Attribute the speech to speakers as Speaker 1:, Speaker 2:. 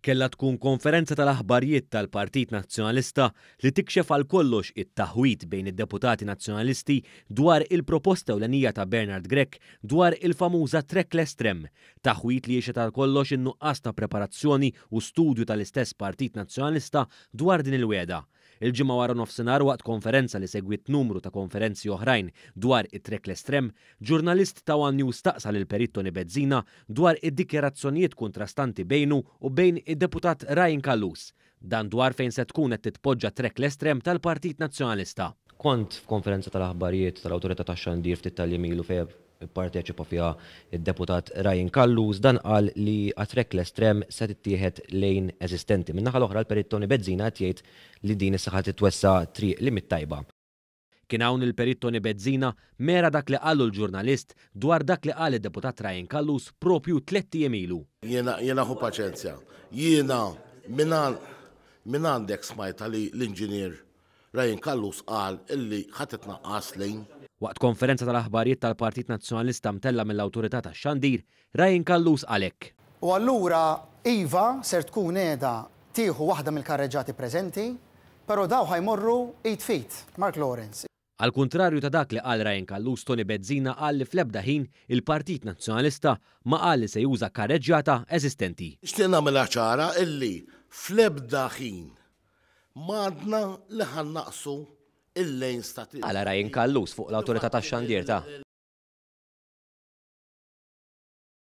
Speaker 1: Kellha tkun konferenza tal-aħbarijiet tal-Partit Nazzjonalista li tikxef għal kollox it-taħwid bejn id-deputati Nazzjonalisti dwar il-proposta ewlenija ta' Bernard Grech dwar il-famuża trackless tram. Taħwid li jixhed għal kollox in-nuqqas ta' preparazzjoni u studju tal-istess Partit Nazzjonalista dwar din il-wegħda. Il-Ġimgħa waranofsinhar waqt konferenza li segwiet numru ta' konferenzi oħrajn dwar it-trackless tram, ġurnalist ta' one News staqsa lill-Perit Toni Bezzina dwar id-dikjarazzjonijiet kuntrastanti bejnu u bejn id-Deputat Ryan Callus. Dan dwar fejn se tkun qed titpoġġa t-trackless tram tal-Partit Nazzjonalista. Kont f'konferenza tal-aħbarijiet tal-Awtorità tax-Xandir ftit tal-jiem ilu fejn Ipparteċipa fiha d-Deputat Ryan Callus. Dan qal li għat-trackless tram se tittieħed lane eżistenti. Min-naħa l-oħra l-Perit Toni Bezzina qed jgħid li din issa ħa titwessa' triq li mit-tajba. Kien hawn li l-Perit Toni Bezzina mera dak li qallu l-ġurnalist dwar dak li qal id-Deputat Ryan Callus propju tlett ijiem ilu.
Speaker 2: Jiena jiena ħu paċenzja. Jiena mingħandek smajtha li l-inġinier Ryan Callus qal illi ħa titnaqqas lejn.
Speaker 1: Waqt konferenza tal-aħbarijiet tal-Partit Nazzjonalista mtellgħa mill-Awtorità tax-Xandir, Ryan Callus qal hekk.
Speaker 3: U allura iva ser tkun qiegħda tieħu waħda mill-karreġġati preżenti, però daw ħa jmorru id f'id, Mark Lawrence.
Speaker 1: Għall-kuntrarju ta' dak li qal Ryan Callus, Toni Bezzina qal li fl-ebda ħin il-Partit Nazzjonalista ma qal li se juża karreġġjata eżistenti.
Speaker 2: Nixtieq nagħmilha ċara illi fl-ebda ħin M'għadna li ħa nnaqqsu il-lanes ta'
Speaker 1: Għala Ryan Callus fuq l-Awtorità tax-Xandir ta'.